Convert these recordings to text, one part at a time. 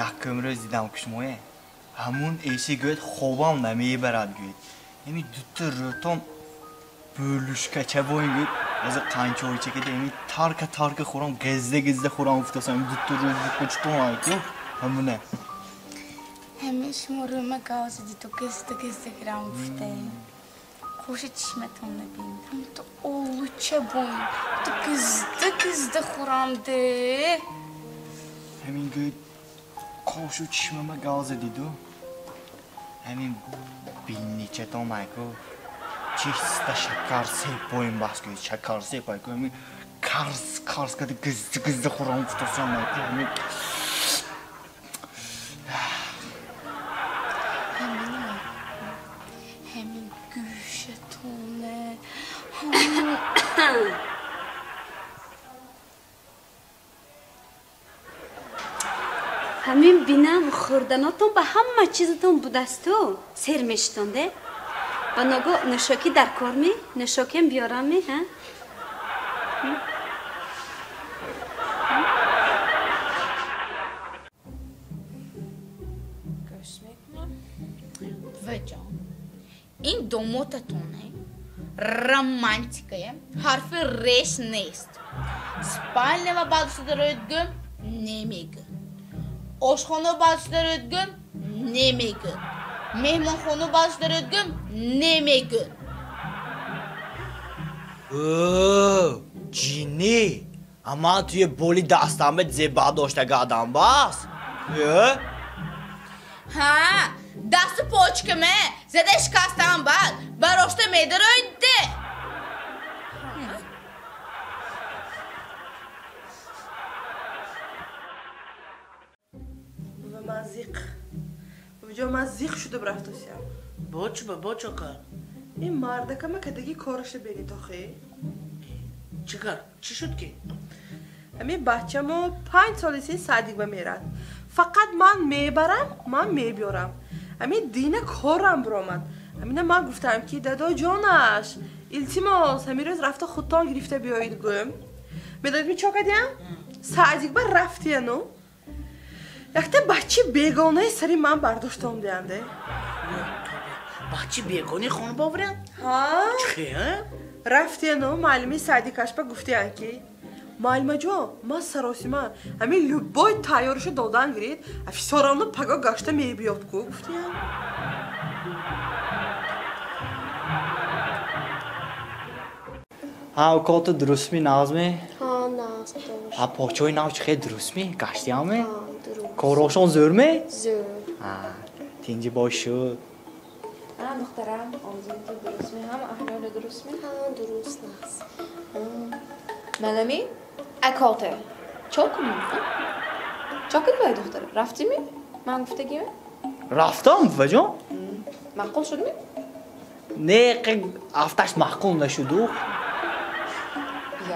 Якум рӯз дидам кушмое. Ҳамун эши гӯяд хобам намебарад гӯяд. Эми дута рӯтон бӯлушкача боин гӯяд. Ҳозир қанчоича кеда эми тарка тарка хӯрам, газда газда хӯрам гуфтасам. Эми дута рӯз кучтон айку ҳамуна. Ҳамин шумо рӯма гавза диту газда газда гирам гуфтаем. Хӯши чишматон набин. Ҳамту олуча боин. Ту газда газда хӯрам де. Ҳамин гӯяд қошу чишмама гавза диду. Ҳамин бинничатон айку чиста шакар сеп боин бас гӯяд. Шакар сеп айку ҳамин карс карс када газда газда хӯрам гуфтасам айку ҳамин. Ҳамин гӯшатоне. Ҳамин бинам хӯрданотон ба ҳама чизатон будасту сер мешитонде. Ба ногоҳ нӯшокӣ дар кор ми? Нӯшокиам биёрам ми? Ҳа? Гӯш мекунам. Ваҷон, ин домотатоне романтикае, ҳарфи реш нест. Спальня ва баъд шуда гӯм немегӯ. Ошхона баъд шуда гӯм немегӯ. Меҳмонхона баъд шуда гӯм немегӯ. О, ҷинни! Ама туе боли дастамба зеба доштага адам бас? Е? Ҳа, дасту почкаме зада шикастам баъд барошта медароиде. Ман зиқ. Бобиҷон, ман зиқ шуда рафтосиям. Бо чӣ ба, бо чо кард? Ин мардакама кадаги кораша бенид охи. Чӣ кард? Чӣ шуд ки? Ҳамин бачамо 5 соли син садик ба мерад. Фақат ман мебарам, ман мебиёрам. Ҳамин дина корам биромад. Ҳамина ман гуфтам ки дадоҷонаш, илтимос, ҳамин рӯз рафта худтон гирифта биёед гӯм. Медонед ми чо кардиям? Садик ба рафтияну якта бачи бегонаи сари ман бардоштам диянде. Бачи бегонаи хона боварян? Ҳа. Чӣ? Рафтияну муаллими садикашба гуфтиян ки муаллимаҷон, ман саросима, ҳамин любой тайёриша додан гирид, афисорамно паго гашта мебиёд ку гуфтиян. Ҳа, укото дурустми, нағзми? Ҳа, нағз дошт. Ҳа, почои нав чӣ хел дурустми? Гаштиямми? Ҳа, дуруст. Корошон зӯрми? Зӯр. Ҳа, тинҷи бош шуд. Ҳа, духтарам, овози ту дурустми? Ҳама аҳволи дурустми? Ҳа, дуруст, нағз. Манами? Акоте. Чо кунем? Чо кунем бай духтара? Рафтими? Ман гуфтагиме? Рафтам, буваҷон. Маъқул шудми? Не, афташ маъқул нашуду.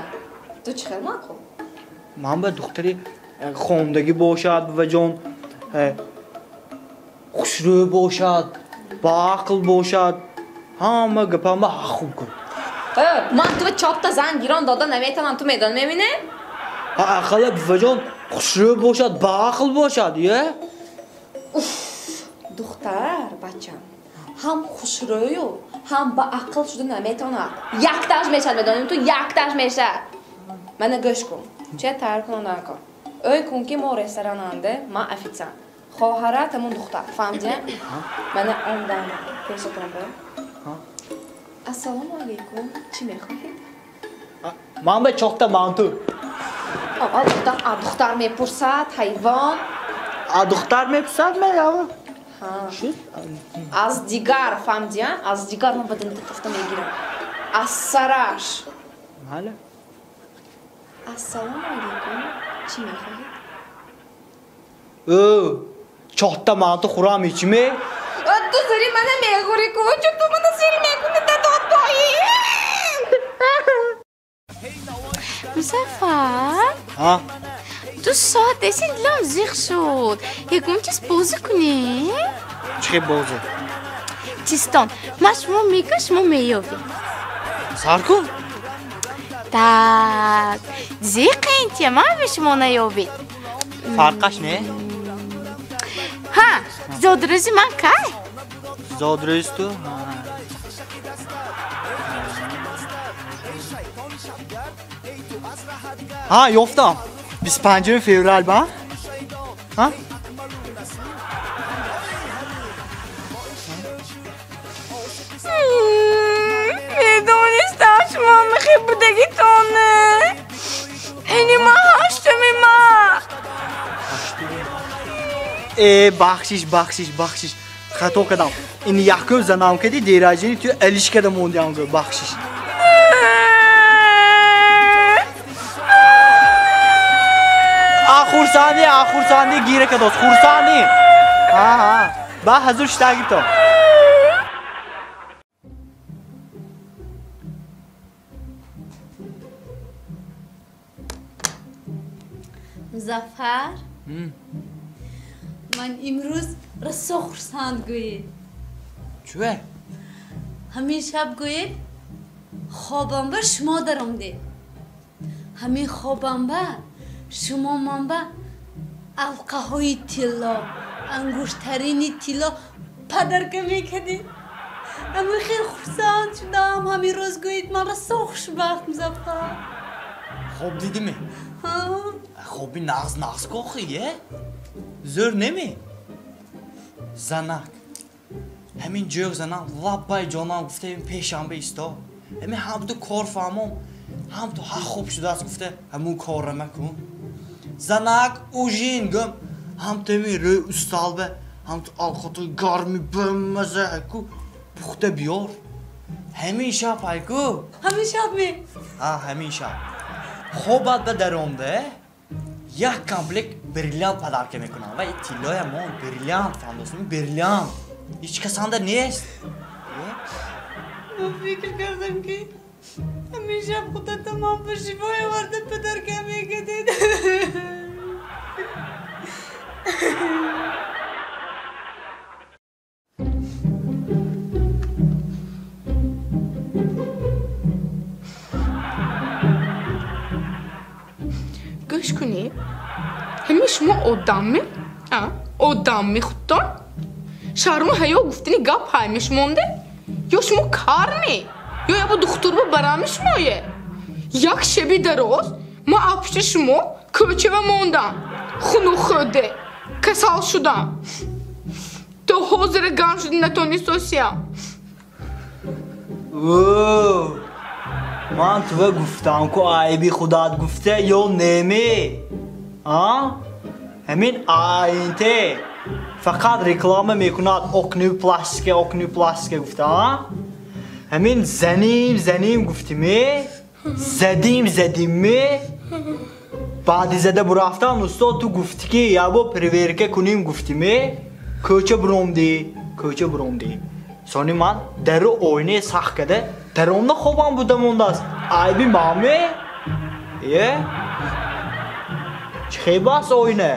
Я, ту чӣ хел маъқул? Ман ба духтари хондагӣ бошад, буваҷон, хушрӯ бошад, баақл бошад, ҳама гапама хуб кун. Ман ту чопта зан гирон дода наметавонам, ту медонӣ мебинӣ? Ақалла буваҷон хушрӯ бошад, баақл бошад, е? Уф, духтар, бачам, ҳам хушрӯю, ҳам баақл шуда наметавонад. Якташ мешавад, медонӣ ту, якташ мешавад. Мана гӯш кун, че тайёр кунон накун. Ӯй кун ки мо ресторананде, ман официант. Хоҳарат ҳамун духтар, фаҳмидӣ? Мана омдам пешатон бо. Ассалому алайкум, чӣ мехоҳед? Ман ба чохта манту. Духтар мепурсад, ҳайвон. Духтар мепурсад, меява? Аз дигар, фаҳмидӣ? Аз дигар ман ба динта тафта мегирам. Аз сараш. Мале. Ассалому алайкум. Чӣ мехоҳед? Ӯ, чотта манту хӯрам ичме? Ту зури мана мехӯрӣ ку, чу ту мана сир мекунӣ дадотои. Музаффар? Ҳа? 2 соат эсин дилам зиқ шуд. Ягон чиз бозӣ кунем? Чӣ хел бозӣ? Чистон. Ман шумо мегӯям, шумо меёбед. Сар кун. Так, зиқен тия, ман бе шумо наёбед. Фарқаш не? Ҳа, зодрӯзи ман кай? Зодрӯзи ту? Ҳа, ёфтам. 25 феврал ба? Ҳа? Медонистам шумо мехе будагитоне. Ини ма 8 март. Э, бахшиш, бахшиш, бахшиш. Хато кардам. Ин якум занам кади дераҷини ту алиш када мондиам гӯ, бахшиш. А хурсандӣ, а хурсандӣ гира кадост, хурсандӣ. Ҳа, ҳа. Ба ҳазур шита гирто. Музаффар? Ман имрӯз расо хурсанд гӯед. Чӯе? Ҳамин шаб гӯед хобам ба шумо даромдед. Ҳамин хобам ба шумо ман ба алқаҳои тилло, ангуштарини тилло падарка мекардед. Ҳамин хел хурсанд шудам. Ҳамин рӯз гӯед ман расо хушбахт, Музаффар. Хоб дидиме? Хоби нағз нағз кохи, е? Зӯр неме? Занак. Ҳамин ҷӯғ занам лаббай ҷонам гуфта пешанбе исто. Ҳамин ҳамту кор фаҳмом, ҳамту ҳа хуб шудааст гуфта ҳамун корра макун. Занак ужин гӯм, ҳамту ҳамин рӯи усталба, ҳамту алқоти гарми бамаза ку пухта биёр. Ҳамин шаб ҳайку? Ҳамин шаб ме? Ҳа, ҳамин шаб. Хобат ба даромда як комплект бриллиант подарка мекунам. Ва тиллоя мон бриллиант фаҳмдостам, бриллиант. Ҳеҷ касанда нест. Ман фикр кардам ки ҳамин шаб худата ман ба шифои оварда подарка мекардед. Гӯш кунед, ҳамин шумо одамме? Одамме худтон? Шарму ҳаё гуфтани гап ҳайме шумонде? Ё шумо карме? Ё ябо духтурба барами шумое? Як шаби дароз ман аз пушти шумо кӯчава мондам, хунук хӯрде, касал шудам. То ҳозира гарм шуда натонистосиям. Ман тува гуфтам ку айби худат гуфта ё неме? Ҳамин АНТ фақат реклама мекунад окнӯи пластика, окнӯи пластика гуфта. Ҳамин заним, заним гуфтиме, задим, задимме. Баъди зада бурафтан устод ту гуфтӣ ки ябо проверка кунем гуфтиме, кӯча буромдӣ, кӯча буромдӣ. Сони ман дару оинаи сахт када даромда хобам буда мондааст. Айби маме? Е? Чӣ хеб аст оина?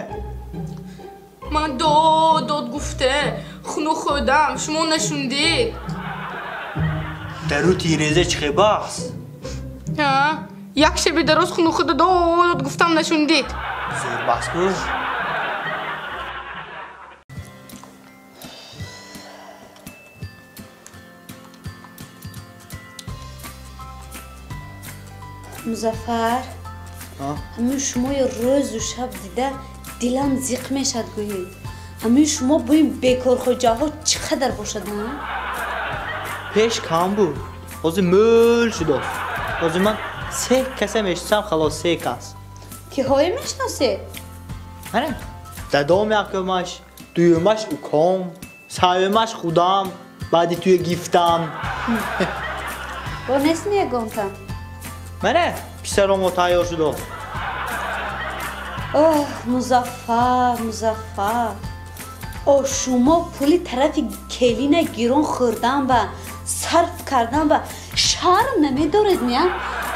Ман дод дод гуфта, хунук хӯрдам, шумо нашундед. Дару тиреза чӣ хеб аст? Ҳа, як шаби дароз хунук хӯрда дод дод гуфтам нашундед. Зӯр бас ку. Музаффар, ҳамин шумои рӯзу шаб дида дилам зиқ мешад гӯед. Ҳамин шумо бо ин бекорхоҷаҳо чӣ қадар бошад, на? Пеш кам буд, ҳозир мӯл шудааст. Ҳозир ман 3 каса мешиносам, халос 3 кас. Киҳое мешиносед? Ана, дадом якумаш, дуюмаш уком, сеюмаш худам, баъди туя гифтам. Бо нест ягонта? Мана, Писаромо тайёр шудааст. Оҳ, Музаффар, Музаффар. О шумо пули тарафи келина гирон хӯрдан ба сарф кардан ба шарм намедоред мия?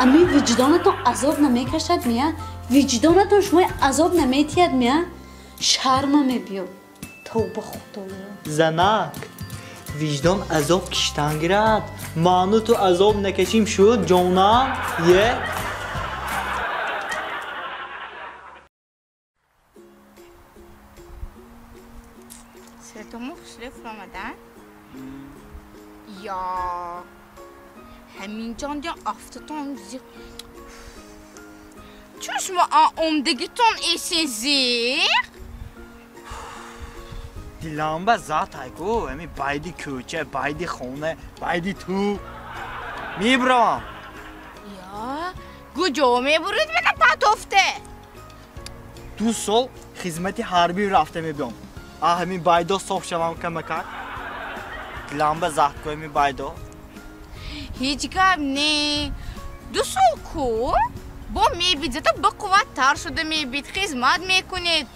Ами виҷдонатон азоб намекашад мия? Виҷдонатон шумои азоб наметиҳад мия? Шарма мебиёд. Тавба Худоё. Занак, виҷдон азоб киштан гирад. Ману ту азоб накашим шуд, ҷонам. Е? Светомо хушрӯ фуромадан? Я ҳаминҷон ҷон афтатон зиқ. Чун шумо омдагитон эсин зиқ? Дилам ба зад айку, ҳами байди кӯча, байди хона, байди ту. Мебравам. Я куҷо мебурид мена патофте? 2 сол хизмати ҳарбӣ рафта мебиём. А ҳамин байдо соф шавам камакак. Дилам ба зад ку ҳамин байдо. Ҳеҷ гап не. 2 сол ку? Бо мебид, зато бақувваттар шуда мебид, хизмат мекунед.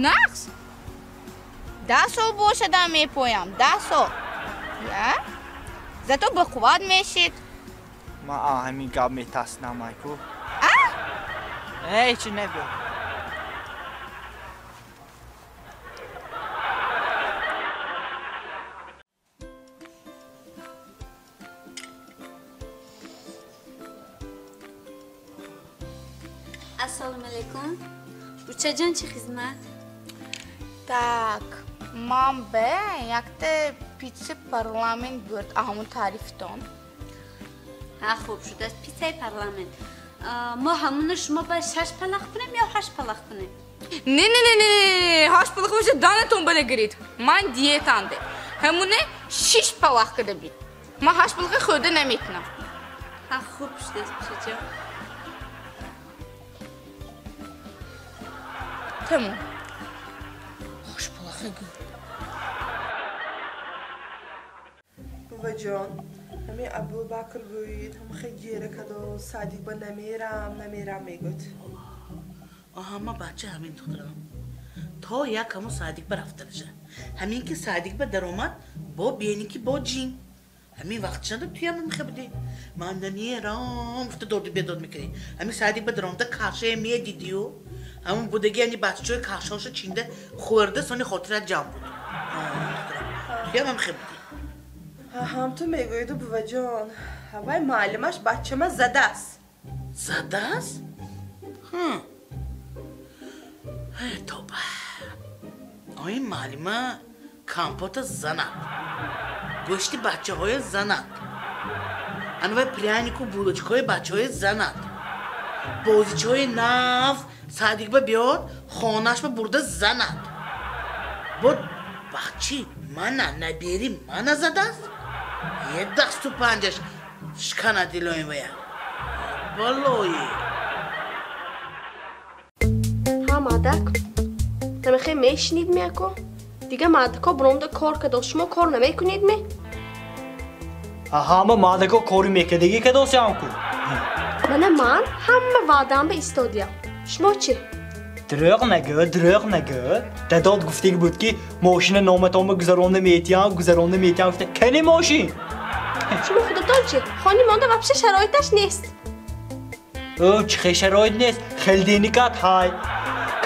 Нақс? 10 сол бошадам мепоям, 10 сол. Я? Зато бақувват мешид. Ман ҳамин гап метарсинам айку. А? Ҳеҷ набиё. Ассалому алайкум. Бучаҷон, чӣ хизмат? Так, ман бе якта питса парламент бурд, ҳамон таърифтон. Ҳа, хуб шудааст, питсаи парламент. Мо ҳамоно шумо бояд 6 палах кунем ё 8 палах кунем? Не, не, не, не, 8 палах боша данатон ба нагиред. Ман диетанде. Ҳамоне 6 палах када бид. Ман 8 палаха хӯрда наметунам. Ҳа, хуб шудааст, бучаҷон. Тамом. 8 палаха гӯ. Буваҷон, ҳамин Абубакр гӯид, ҳамахе гира кадо садик ба намерам, намерам мегӯд. Ҳама бача ҳамин духтарам. То як ҳамо садик ба рафтанаша. Ҳамин ки садик ба даромад, бо бени ки бо ҷин. Ҳамин вақт шада туям мехе будӣ. Ман намерам, гуфта доду бедод мекунӣ. Ҳамин садик ба даромада кашае медидию. Ҳамон будаги яъне бачаҳои кашаоша чинда хӯрда сони хотират ҷамъ буд. Туям ҳамхе будӣ. Ҳам ту мегӯиду буваҷон, ҳавай муаллимаш бачама задааст. Задааст? Тоба. Ои муаллима компота занад. Гӯшти бачаҳоя занад. Анвай прянику булочкаҳои бачаҳоя занад. Бозичаҳои нав садик ба биёд, хонаш ба бурда занад. Бо бахчи мана набери мана задааст? Е дасту панҷаш шикана дилои вая. Балои. Ҳа, мадак. Намехе мешинид меако? Дига мадако буромда кор кадо, шумо кор намекунед ме? Ҳама мадако кори мекардагӣ кадосиам ку? Мана ман ҳама ваъдаам ба истодиям. Шумо чӣ? Дурӯғ нагӯ, дурӯғ нагӯ. Дадод гуфтаги буд ки мошина номатонба гузаронда метиҳам, гузаронда метиҳам гуфта. Кани мошин? Шумо худатон чӣ? Хони монда вообще шароиташ нест. Ӯ чӣ хел шароит нест? Холодильникат ҳай,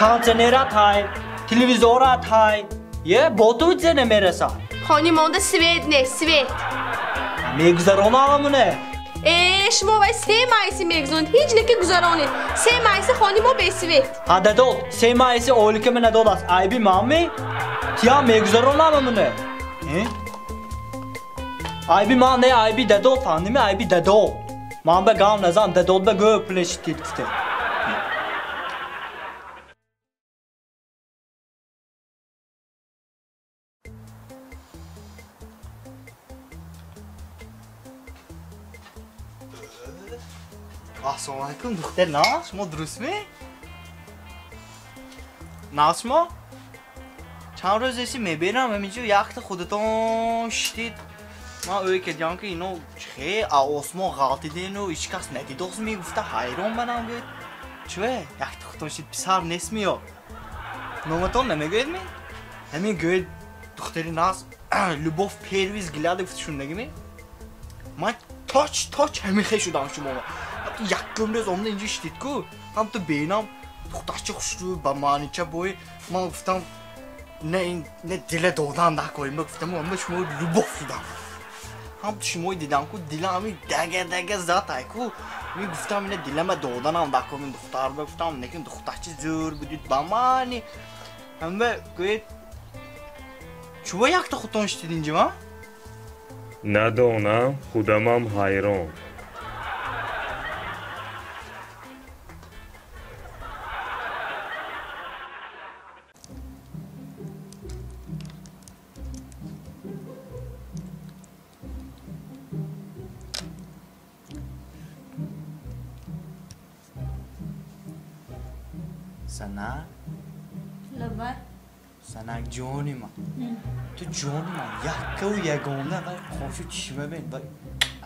кондиционерат ҳай, телевизорат ҳай. Е, бо ту зе намерасад. Хони монда свет нест, свет. Мегузаронам ҳамуне. Э, шумо вай 3 майси мегузаронед, ҳеҷ неки гузаронед. 3 майси хони мо бесвет. Ҳа дадод, 3 майси ойликама надодааст. Айби ман ми? Тиям мегузаронам ҳамуне. Айби ман не, айби дадод, фаҳмидӣ? Айби дадод. Ман ба гам назан, дадод ба гӯ пуле шитид гуфте. Ассалому алайкум, духтар, на? Шумо дурустми? На шумо? Чанд рӯз эси мебинам, ҳаминҷо якта худатон шитид. Ман ӯй кардиам ки ино хе а осмон ғалтидену ҳеҷ кас надидост мегуфта ҳайрон манам гӯед. Чӯе якта худтон шид писар нест меё. Номатон намегӯед ми? Ҳамин гӯед духтари наз любовь первый взгляд гуфта шундагими? Ман точ точ ҳамин хе шудам шумо. Якум рӯз омада инҷо шидид ку ҳам ту бенам духтарча хушрӯ ба маънича бой ман гуфтам не ин не дила додан накорим гуфтам ама шумо любовь шудам. Ҳам ту шумои дидам ку дила ҳамин дага дага зад ай ку ми гуфтам ина дилама доданам дакорим духтар ба гуфтам лекин духтарча зӯр будид ба маъни ҳама гӯед чӯба якта худтон шидид инҷа ма? Надонам, худамам ҳайрон. Санак? Лабай. Санак ҷони ман. Ту ҷони ман яккаву ягона вай қошу чишма бин вай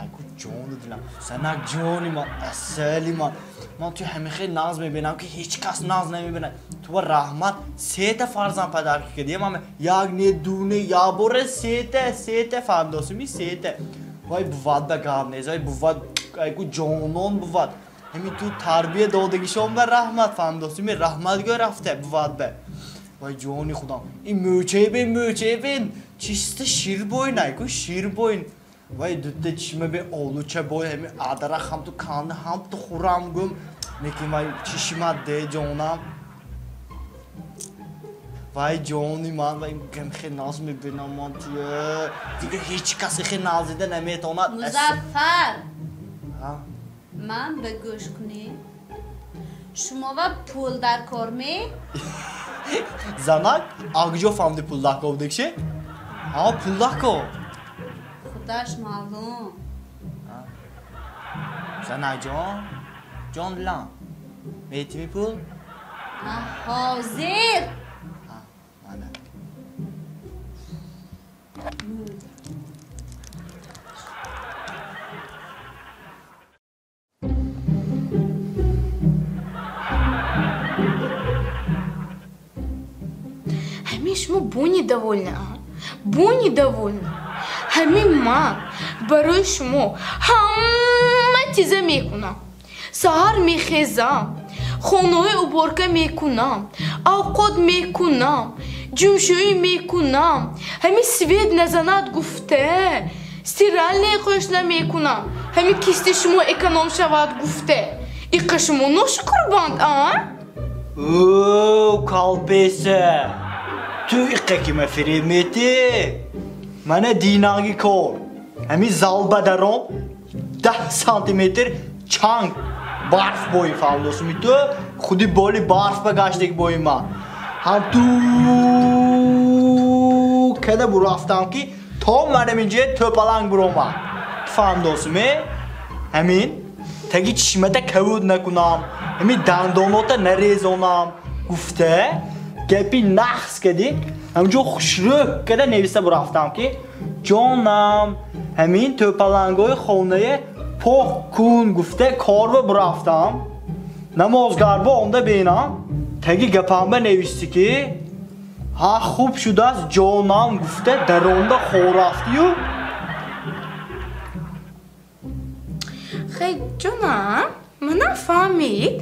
айку ҷону дилам. Санак ҷони ман, асали ман. Ман ту ҳамин хел нағз мебинам ки ҳеҷ кас нағз намебинад. Ту ба раҳмат сета фарзанд падарки кардӣ. Ман як не ду не як бора сета сета фаҳмдосими сета. Вай бувад ба гап нест. Вай бувад айку ҷонон бувад. Ҳамин ту тарбия додагишон ба раҳмат фаҳмдосими раҳмат гӯ рафта бувад ба. Вай ҷони худам. Ин мӯчае бин, мӯчае бин. Чиста ширбойн айку ширбойн. Вай дутта чишма бин олуча бой ҳамин адарах ҳам ту канда ҳам ту хӯрам гум. Лекин вай чишма де ҷонам. Вай ҷони ман вай гамхе наз мебинам ман туя. Дигар ҳеҷ касе хе назида наметавонад. Музаффар. Ман ба гӯш кунӣ. Шумо ва пул дар кор ме? Занак, акҷо фаҳмиди пул дар кор будагише? Ҳа, пул дар кор. Худаш маълум. Занак ҷон, ҷон дилам, метими пул? Ҳозир. Мана. Ҳамин шумо бо недовольны, а? Бо недовольны. Ҳамин ман барои шумо ҳама чиза мекунам. Саҳар мехезам, хонаҳои уборка мекунам, авқот мекунам, ҷумшӯӣ мекунам, ҳамин свет назанад гуфта, стиральные қӯш намекунам, ҳамин кисти шумо эконом шавад гуфта. Иқа шумо ношукрбанд, а? О, калпеса! Ту иқа кима фиреб метӣ? Мана динаги кор. Ҳамин залба даром 10 сантиметр чанг барф бои фаҳмдосуми ту худи боли барф ба гаштаги бои ман. Ҳам ту када бурафтам ки то манам инҷа тӯпаланг буромад. Ту фаҳмдосуме? Ҳамин таги чишмата кавуд накунам, ҳамин дандонота нарезонам гуфта гапи нахс кади ҳамҷо хушрӯ када нависта бурафтам ки ҷонам ҳамин тӯпалангҳои хонае пок кун гуфта корва бурафтам. Намозгарбо омда бинам таги гапамба нависти ки ҳа хуб шудааст ҷонам гуфта даронда хорафтию. Хай ҷонам, манам фаҳмид.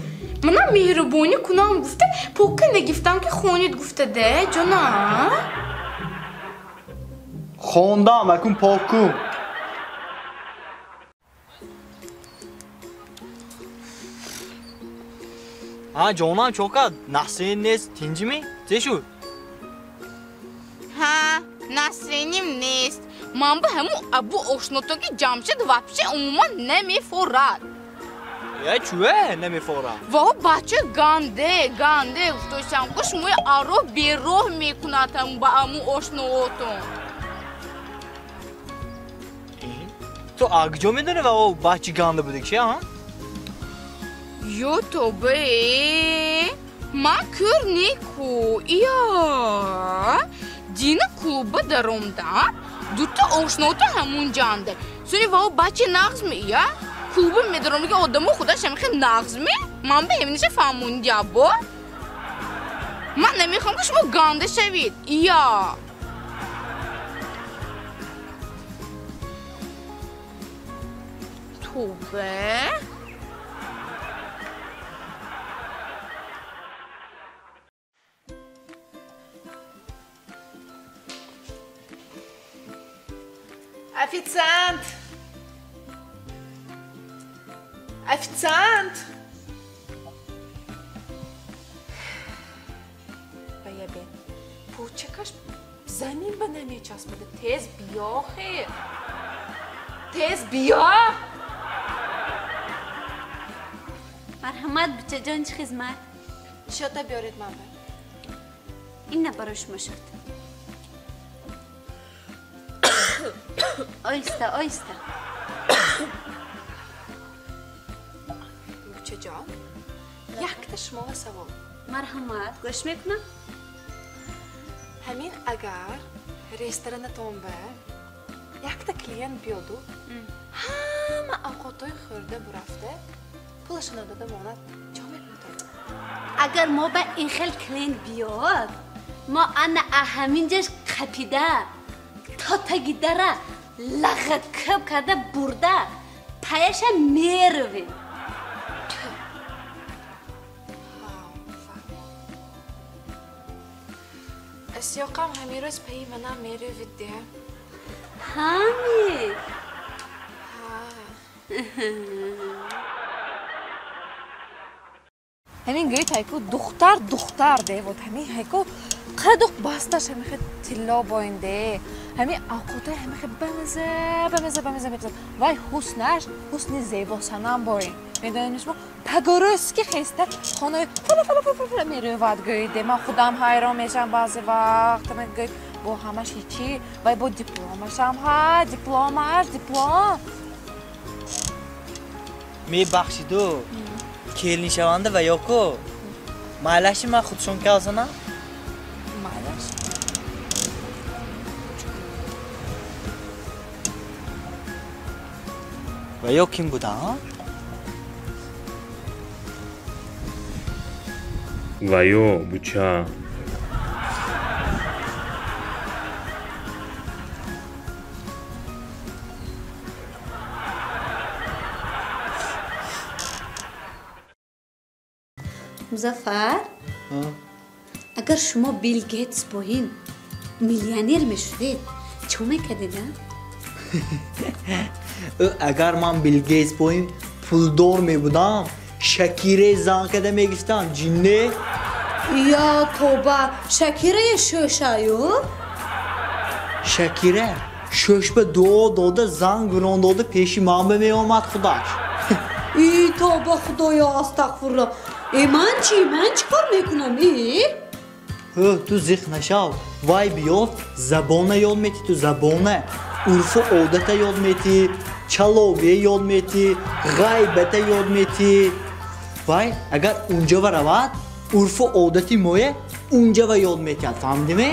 Манам меҳрубонӣ кунам гуфта покка нагифтам ки хонид гуфта де ҷонам. Хондам, акун пок кун. Ҳа ҷонам чока насрин нест тинҷими? Чӣ шуд? Ҳа, насриним нест. Ман ба ҳамун абу ошнотоки Ҷамшед вообще умуман намефорад. Я чӯе намефорад? Ваҳо бача ганде, ганде гуфтошам ку шумои ароҳ бероҳ мекунад ба аму ошноотон. Ту акҷо медонӣ ваҳо бачи ганда будагише, а? Ё тобе, ман кӯр неку, ия. Дина клубба даромдам, Дута ошнота ҳамунҷанде. Суни вао бачи нағз ме, я? Клуби медаромиги одамо худаш ҳамихе нағз ме? Ман ба ҳаминаша фаҳмондия бо? Ман намехоҳам ки шумо ганда шавед. Ия. Тобе. Официант! Официант! Баябе, пулчакаш замин ба намечаспада. Тез биё, хе! Тез биё! Марҳамат, бучаҷон, чӣ хизмат? Шота биёред ман ба. Ин барои шумо шуд. Оҳиста, оҳиста. Бучаҷон, якта шуморо савол. Марҳамат, гӯш мекунам. Ҳамин агар ресторанатон ба якта клиент биёду, ҳама авқотҳои хӯрда бурафта, пулашо надода монад, чо мекунед? Агар мо ба ин хел клиент биёд, мо ана ҳаминҷаш қапида, то таги дара лағаткаб карда бурда, паяша меравем. Сиёқам ҳамин рӯз паи манам меравид де. Ҳами? Ҳа. Ҳамин гӯед ҳайку духтар духтар де, вот ҳамин ҳайку қадуқ басташ ҳамихе тилло боин де. Ҳамин авқотҳои ҳамихе бамаза бамаза бамаза мепазад. Вай ҳуснаш ҳусни зебосанам боин. Медонед шумо пагорӯски хеста хонаи фала фала фала фала мерӯвад гӯед де. Ман худам ҳайрон мешавам баъзе вақт. Гӯед бо ҳамаш ҳичи, вай бо дипломашам ҳа, дипломаш, диплом. Мебахшиду, келиншаванда ва ёку майлаши ман худшон калсанам? Майлаш? Ва ё ким будам? Ва ё буча. Музаффар, агар шумо Билл Гейтс боин, миллионер мешудед, чӣ мекардед? Агар ман Билл Гейтс боин, пулдор мебудам, Шакире зан када мегирифтам, ҷинне? Я тоба, Шакираи шӯшаю? Шакира шӯш ба дуо дода, зан гурон дода, пеши ман ба меомад худаш. И тоба, худоё, астағфирулло. Э, ман чӣ? Ман чӣ кор мекунам? Э? Ту зиқ нашав. Вай биёфт, забона ёд метӣ, ту забона. Урфу одата ёд метӣ, чаловие ёд метӣ, ғайбата ёд метӣ. Вай, агар унҷава равад, урфу одати моя унҷава ёд метиҳад. Фаҳмидиме?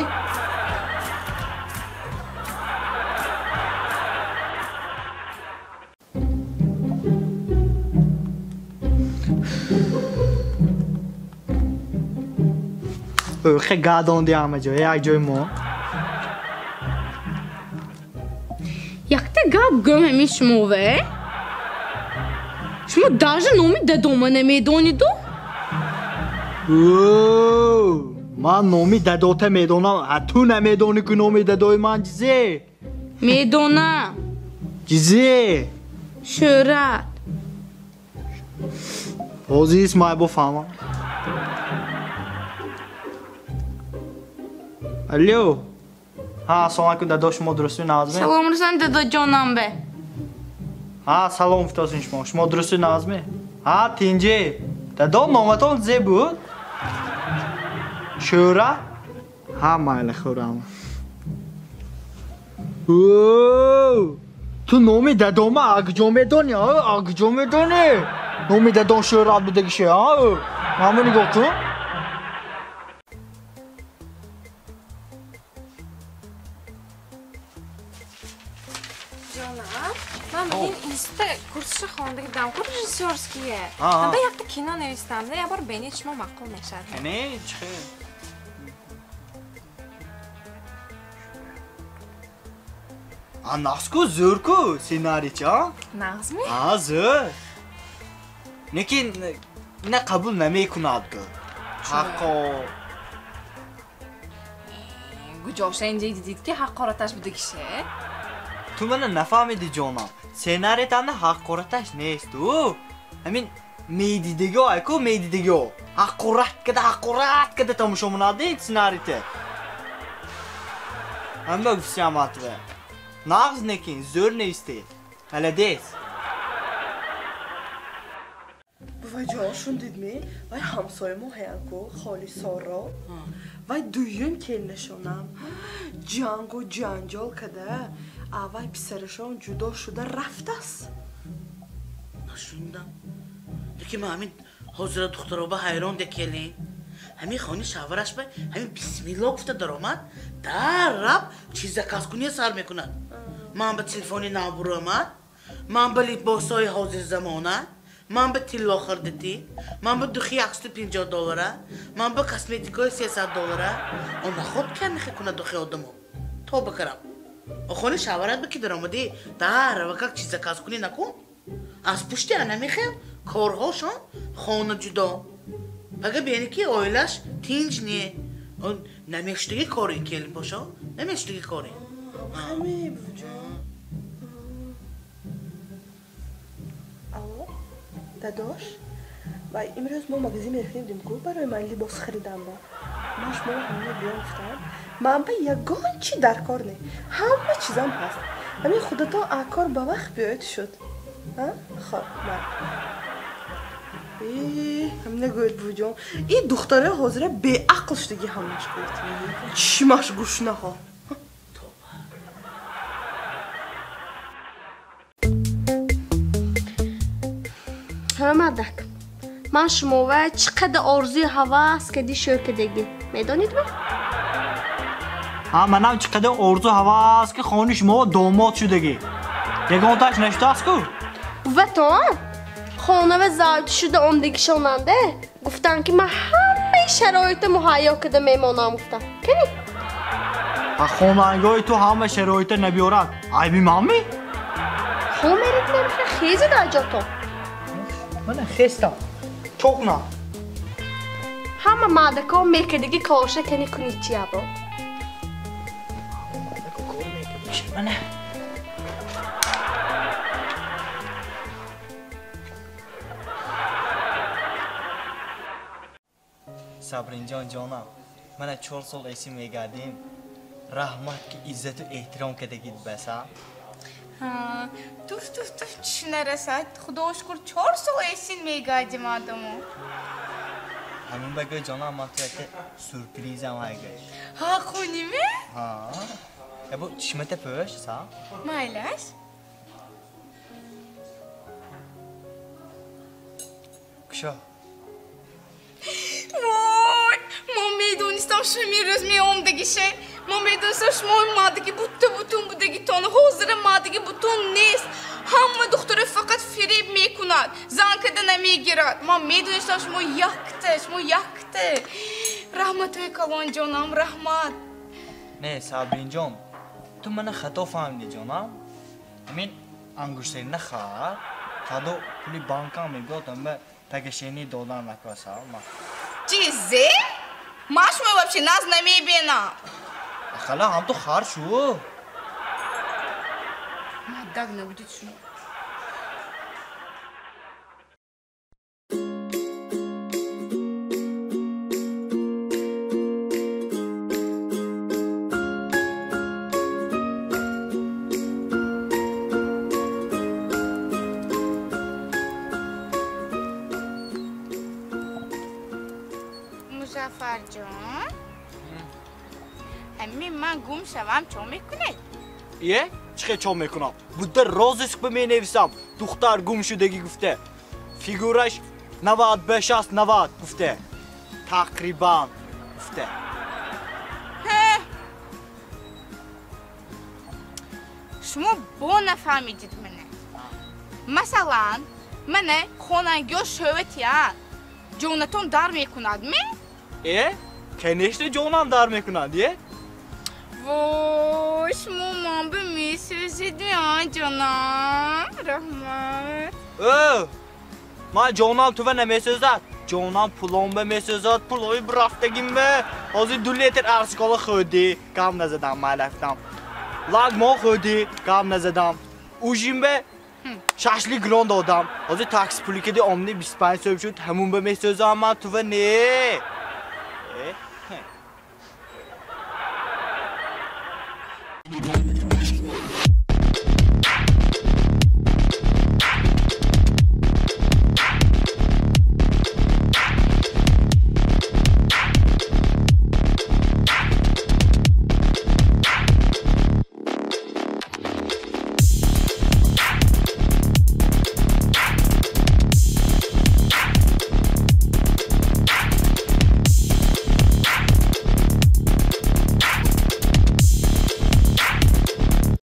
Хе гадонди ҳама ҷой, як ҷои мо. Якта гап гӯм ҳамин шумове? Шумо даже номи дадома намедониду? Ман номи дадота медонам, а ту намедонӣ ки номи дадои ман чизе? Медонам. Чизе? Шӯҳрат. Ҳозир Исмоил бофаҳмам. Алло. Ҳа, ассалому алайкум дадо, шумо дурустӣ нағзме? Салом расон дадоҷонам бе. Ҳа, салом гуфтосин шумо. Шумо дурустӣ нағзме? Ҳа, тинҷе. Дадо, номатон зе буд? Шӯҳрат? Ҳа, майли хӯрам. Ту номи дадома акҷо медонӣ? Акҷо медонӣ? Номи дадон Шӯҳрат будагише, а? Мамо нигоҳ кун. Биста курсиша хондагӣ будам, ку режиссёрские. Анда якта кино навистам, я бор бенед шумо маъқул мешавад. Не, чӣ? А нағз ку, зӯр ку сценарий а? Нағзми? А, зӯр. Лекин ина қабул намекунад ку. Ҳаққо. Гуҷоша инҷа дидид ки ҳақораташ будагише? Ту мана нафаҳмиди ҷонам. Сценариятанда ҳақораташ нест у. Ҳамин медидиго айку медидиго. Ҳақорат када ҳақорат када тамошо мунади сценарийте. Ҳама гуфтиам атве. Нағз некин, зӯр нестӣ. Молодец. Буваҷон, шундидми? Вай ҳамсоямо ҳаянку, холи Соро. Вай дуюм келинашонам. Ҷангу ҷанҷол када, аввай писарашон ҷудо шуда рафтааст. Нашундам. Лекин ман ҳамин ҳозира духтароба ҳайрон де келин. Ҳамин хони шавҳараш ба ҳамин бисмилло гуфта даромад, дар раб чиз заказкуние сар мекунад. Ман ба телефони нав буромад, ман ба либосҳои ҳозирзамона, ман ба тилло хирдитӣ, ман ба духи 150 доллара, ман ба косметикаи 300 доллара. Он наход кам мехекунад духи одамо. Тоба карам. Охони шавҳарат ба ки даромадӣ, дар равакак чиз заказкунӣ накун. Аз пушти ана мехел корҳошон хона ҷудо. Пага бени ки оилаш тинҷ не. Он намештаги кори келин бошо, намештаги кори. Ҳаме буваҷон. Алло, дадош, вай имрӯз мо магазин мерафтем ку барои ман либос харидам ба. Ман шуморо ҳамина биён гуфтам. Ман ба ягон чи дар кор не. Ҳама чизам ҳаст. Ҳамин худатон акор ба вақт биёед шуд. Хоб, ман. Ҳамина гӯед буваҷон. И духтарои ҳозира беақл шудагӣ ҳамаш гӯед. Чимаш гӯшнаҳо. Мардак, ман шумова чӣ қадар орзуи ҳавас кади шӯр кардагӣ медонед ме? Ҳа, манам чӣ қадар орзу ҳавас ки хони шумо домод шудагӣ. Ягонташ нашудааст ку? Буватон, хонава завҷ шуда омдагишонанда гуфтанд ки ман ҳамаи шароита муҳайё карда мемонам гуфтам. Кани? Ҳа, хонангоҳи ту ҳама шароита набиёрад. Айби манми? Хо мерид мемихе хези дар ҷотон. Мана хестам. Чоқна. Ҳама мардако мекардаги корша кани кунед чи або? Мардако кор мекардаги. Мана. Сабринҷон ҷонам, мана 4 сол эси мегардим. Раҳмат ки иззату эҳтиром кардагид баса. Туф, туф, туф, чӣ нарасад. Худо шукр, 4 сол эсин мегардим адаму. Ҳамин ба гӯй ҷонам, ман ту якта сюрпризам ҳай гӯй. Ҳа, хуниме? Ҳа. Ябо чишмата пӯш, са? Майлаш. Кушо. Вой, ман медонистам шуми рӯз меомдагише. Ман медонистам шумо мадаги бутта бутун будагитон. Ҳозира мадаги бутун нест. Ҳама духтаро фақат фиреб мекунад. Зан када намегирад. Ман медонистам шумо якта, шумо якта. Раҳматои калон ҷонам, раҳмат. Не, Сабринҷон, ту мана хато фаҳмидӣ ҷонам. Ҳамин ангуштарина хар, фардо пули банкам мебиёд, ама пагашени додан накаса. Чизе? Ман шумо вообще наз намебинам. Ахала ҳам ту хар шу. Мадак набудед шумо. Музаффарҷон, ҳамин ман гум шавам чо мекунед? Е? Чӣ хел чо мекунам? Будда розиск ба менависам. Духтар гум шудагӣ гуфта. Фигураш 95 аст 90 гуфта. Тақрибан гуфта. Шумо бо нафаҳмидид мана. Масалан, мана хонангиҳо шӯватиян. Ҷонатон дар мекунад, ме? Э, конечно, ҷонам дар мекунад, е? Вой, шумо ман ба месӯзед, ҷонам. Раҳмат. Э, ман ҷонам тува намесӯзад. Ҷонам пулом ба месӯзад, пулои бирафтагим ба. Ҳозир 2 литр арзкола хӯрдӣ, гам назадам, ман рафтам. Лагмон хӯрдӣ, гам назадам. Ужин ба шашлик гирон додам. Ҳозир такси пули киди омни 25 сӯм шуд, ҳамун ба месӯзам ман тува не.